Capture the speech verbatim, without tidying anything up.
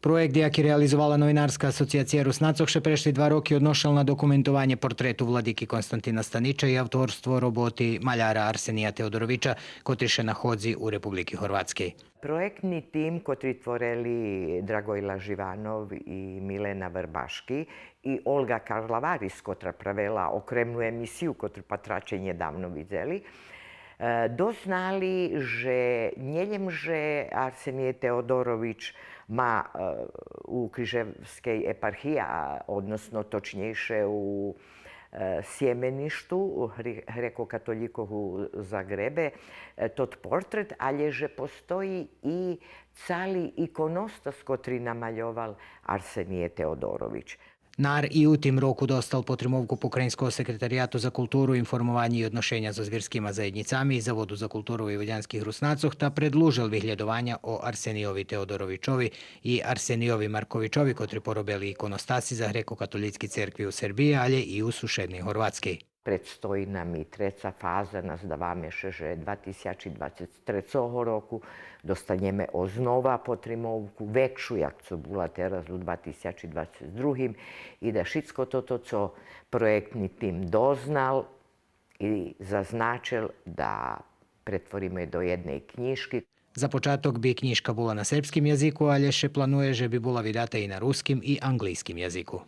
Проєкт, яки реализовала Новинарска асоцияция Руснацох, ше прешли два роки одношел на документованє портрету владики Константина Станича и авторство роботи маляра Арсения Теодоровича, котри ше находзи у Републики Горватскей. Проєктни тим котри творели Драгойло Живанов и Милена Врбашки и Олґа Карлаварис, котра правела окремну емисию, котру патраче нєдавно видзели, е, дознали же нє лєм же Арсений Теодорович ма, е, у Крижевскей епархиї, а односно точнєйше у, е, сєменишту гри-, грекокатолїкох у Загребе, е, тот портрет, алє же постої и цали иконостас котри намальовал Арсений Теодорович. НАР и у тим року достал потримовку Покраїнского секретарияту за културу, информованє и одношеня зоз вирскима заєднїцами и Заводу за културу войводянских Руснацох та предлужел виглєдованя о Арсенийови Теодоровичови и Арсенийови Марковичови, котри поробели иконостаси за грекокатолїцки церкви у Сербиї, алє и у сушедней Горватскей. Предстої нам и треца фаза, наздаваме ше же два тисячи двацец трецого року достанєме ознова потримовку, векшу, як цо була тераз у два тисячи двацец другим, и да шицко тото, цо проєктни тим дознал и зазначел, да претвориме до єдней кнїжки. За початок би кнїжка була на сербским язику, алє ше планує же би була видата и на руским и анґлийским язику.